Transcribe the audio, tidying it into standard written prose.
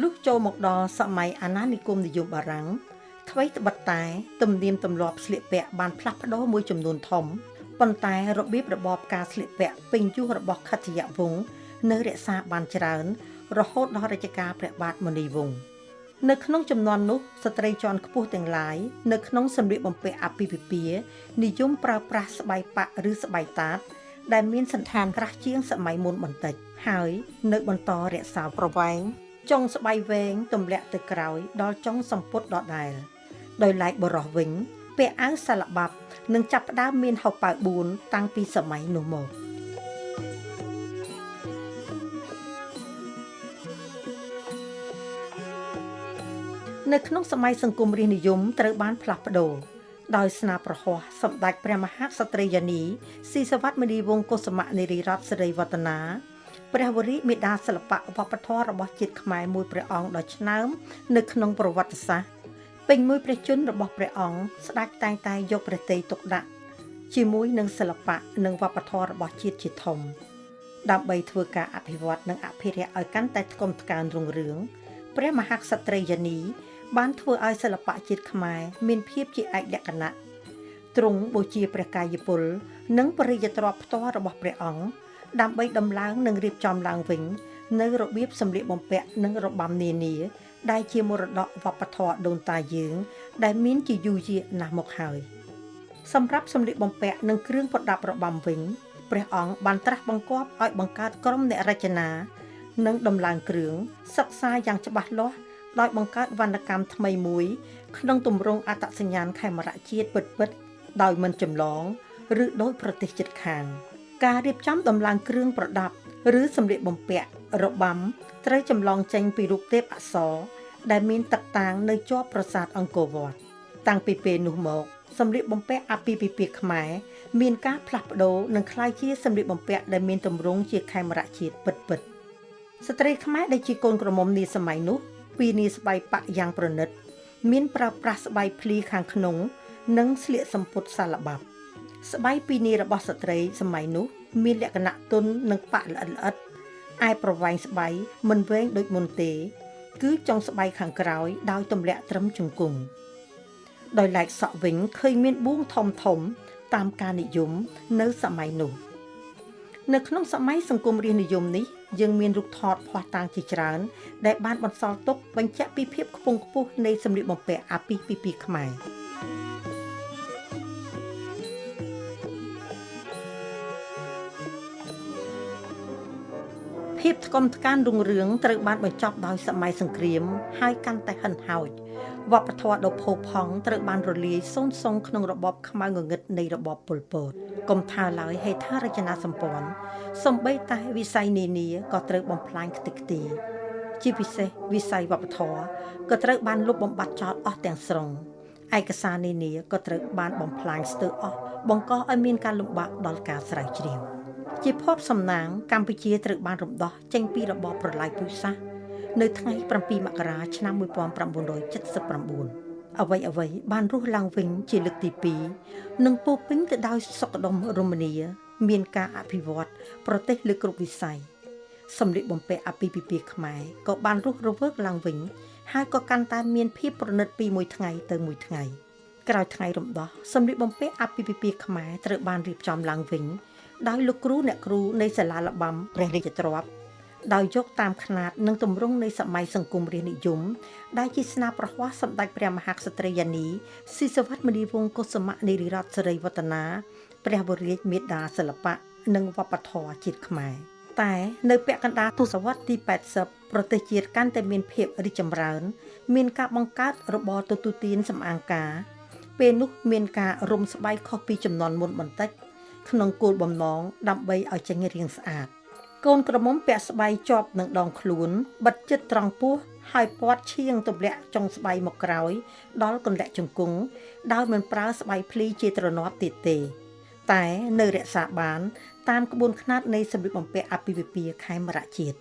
លុះចូលមកដល់សម័យអាណានិគមនិយមបារាំងថ្វីត្បិតតែទំនៀមទម្លាប់ស្លៀកពាក់បានផ្លាស់ប្ដូរមួយចំនួនធំប៉ុន្តែរបៀបរបបការស្លៀកពាក់ពេញយុគរបស់ខត្ថិយវង្សនៅរក្សាបានច្រើនរហូតដល់រជ្ជកាលព្រះបាទមុនីវង្សនៅក្នុងចំនួននោះស្ត្រីជាន់ខ្ពស់ទាំងឡាយនៅក្នុងសម្លៀកបំពាក់អាពាហ៍ពិពាហ៍និយមប្រើប្រាស់ស្បៃប៉ាក់ឬស្បៃតាតដែលមានសណ្ឋានក្រាស់ជាងសម័យមុនបន្តិចហើយនៅបន្តរក្សាប្រវែងចុងស្បៃវែងទម្លាក់ទៅក្រោយដល់ចុងសំពត់ដដែលដោយឡែកបុរសវិញពាក់អាវសាឡបាប់និងចាប់ផ្ដើមមានហោប៉ៅ4តាំងពីសម័យនោះមកនៅក្នុងសម័យសង្គមរាស្ត្រនិយមត្រូវបានផ្លាស់ប្ដូរដោយស្នាប្រហោះសម្ដេចព្រះមហាក្សត្រិយានីស៊ីសវត្តមុនីវង្សកុសមនារីរតសិរីវឌ្ឍនាព្រះវរាជមាតាសិល្បៈវប្បធម៌របស់ជាតិខ្មែរមួយព្រះអង្គដ៏ឆ្នើមនៅក្នុងប្រវត្តិសាស្ត្រពេញមួយព្រះជន្មរបស់ព្រះអង្គស្ដេចតែងតែយកព្រះទ័យទុកដាក់ជាមួយនឹងសិល្បៈនិងវប្បធម៌របស់ជាតិជាធំដើម្បីធ្វើការអភិវឌ្ឍនិងអភិរក្សឲ្យកាន់តែថ្កុំថ្កើងរុងរឿងព្រះមហាក្សត្រិយានីបានធ្វើឲ្យសិល្បៈជាតិខ្មែរមានភាពជាឯកលក្ខណៈទ្រង់បូជាព្រះកាយពលនិងបរិយទ្រព្យផ្ទាល់របស់ព្រះអង្គដើម្បីដំឡើងនិងរៀបចំឡើងវិញនៅរបៀបសម្លៀកបំពាក់និងរបាំនានាដែលជាមរតកវប្បធម៌ដូនតាយើងដែលមានជាយូរយារណាស់មកហើយសម្រាប់សម្លៀកបំពាក់និងគ្រឿងប្រដាប់របាំវិញព្រះអង្គបានត្រាស់បង្គាប់ឲ្យបង្កើតក្រុមអ្នករចនានិងដំឡើងគ្រឿងសិក្សាយ៉ាងច្បាស់លាស់ដោយបង្កើតវណ្ណកម្មថ្មីមួយក្នុងទម្រង់អត្តសញ្ញាណខេមរៈជាតិពិតៗដោយមិនចម្លងឬដោយប្រទេសជិតខាងការរៀបចំដំឡើងគ្រឿងប្រដាប់ឬសម្លៀកបំពាក់របាំត្រូវចម្លងចេញពីរូបទេពអប្សរដែលមានតឹកតាងនៅជាប់ប្រាសាទអង្គរវត្តតាំងពីពេលនោះមកសម្លៀកបំពាក់អាពាហ៍ពិពាហ៍ខ្មែរមានការផ្លាស់ប្ដូរនិងក្លាយជាសម្លៀកបំពាក់ដែលមានទម្រង់ជាខេមរៈជាតិពិតៗស្ត្រីខ្មែរដែលជាកូនក្រមុំនាសម័យនោះពីនាស្បៃប៉ាក់យ៉ាងប្រណិតមានប្រើប្រាស់ស្បៃភ្លីខាងក្នុងនិងស្លៀកសំពត់សាឡបាប់ស្បៃពីនារបស់ស្ត្រីសម័យនោះមានលក្ខណៈទន់និងប៉ាក់ល្អិតល្អិតឯប្រវែងស្បៃមិនវែងដូចមុនទេគឺចុងស្បៃខាងក្រោយដោយទម្លាក់ត្រឹមជង្គង់ដោយឡែកសក់វិញឃើញមានបួងធំធំតាមការនិយមនៅសម័យនោះនៅក្នុងសម័យសង្គមរាស្ត្រនិយមនេះយើងមានរូបថតភស្តុតាងជាច្រើនដែលបានបន្សល់ទុកបញ្ជាក់ពីភាពខ្ពង់ខ្ពស់នៃសម្លៀកបំពាក់អាពាហ៍ពិពាហ៍ខ្មែរភាពថ្កុំថ្កើងរុងរឿងត្រូវបានបញ្ចប់ដោយសម័យសង្គ្រាមហើយកាន់តែហិនហោចវប្បធម៌ដ៏ផូរផង់ត្រូវបានរលាយសូន្យសុងក្នុងរបបខ្មៅងងឹតនៃរបបប៉ុលពតកុំថាឡើយហេដ្ឋារចនាសម្ព័ន្ធសូម្បីតែវិស័យនានាក៏ត្រូវបំផ្លាញខ្ទេចខ្ទីជាពិសេសវិស័យវប្បធម៌ក៏ត្រូវបានលុបបំបាត់ចោលអស់ទាំងស្រុងឯកសារនានាក៏ត្រូវបានបំផ្លាញស្ទើរអស់បង្កឲ្យមានការលំបាកដល់ការស្រាវជ្រាវជាភ័ព្វសំណាងកម្ពុជាត្រូវបានរំដោះចេញពីរបបប្រល័យពូជសាសន៍នៅថ្ងៃ7មករាឆ្នាំ1979អ្វីៗបានរស់ឡើងវិញជាលើកទី2និងពោពេញទៅដោយសុខដុមរមនាមានការអភិវឌ្ឍប្រទេសលើគ្រប់វិស័យសម្លៀកបំពាក់អាពាហ៍ពិពាហ៍ខ្មែរក៏បានរស់រវើកឡើងវិញហើយក៏កាន់តែមានភាពប្រណិតពីមួយថ្ងៃទៅមួយថ្ងៃក្រោយថ្ងៃរំដោះសម្លៀកបំពាក់អាពាហ៍ពិពាហ៍ខ្មែរត្រូវបានរៀបចំឡើងវិញដោយលោកគ្រូអ្នកគ្រូនៃសាលារបាំព្រះរាជទ្រព្យដោយយកតាមខ្នាតនិងទម្រង់នៃសម័យសង្គមរាស្ត្រនិយមដែលជាស្នាប្រហោះសម្ដេចព្រះមហាក្សត្រិយានីស៊ីសវត្តមុនីវង្សកុសមនារីរតសិរីវឌ្ឍនាព្រះវររាជមាតាសិល្បៈនិងវប្បធម៌ជាតិខ្មែរតែនៅពាក់កណ្ដាលទសវត្សរ៍ទី80ប្រទេសជាតិកាន់តែមានភាពរីកចម្រើនមានការបង្កើតរបបទទួលទានសម្អាងការពេលនោះមានការរុំស្បៃខុសពីចំនួនមុនបន្តិចក្នុងគោលបំណងដើម្បីឲ្យចេញរាងស្អាតកូនក្រមុំពាក់ស្បៃជាប់នឹងដងខ្លួនបិទជិតត្រង់ពោះហើយពាត់ឈៀងទម្លាក់ចុងស្បៃមកក្រោយដល់កន្លាក់ជង្គង់ដោយមិនប្រើស្បៃភ្លីជាទ្រនាប់ទៀតទេតែនៅរក្សាបានតាមក្បួនខ្នាតនៃសម្លៀកបំពាក់អាពាហ៍ពិពាហ៍ខេមរៈជាតិ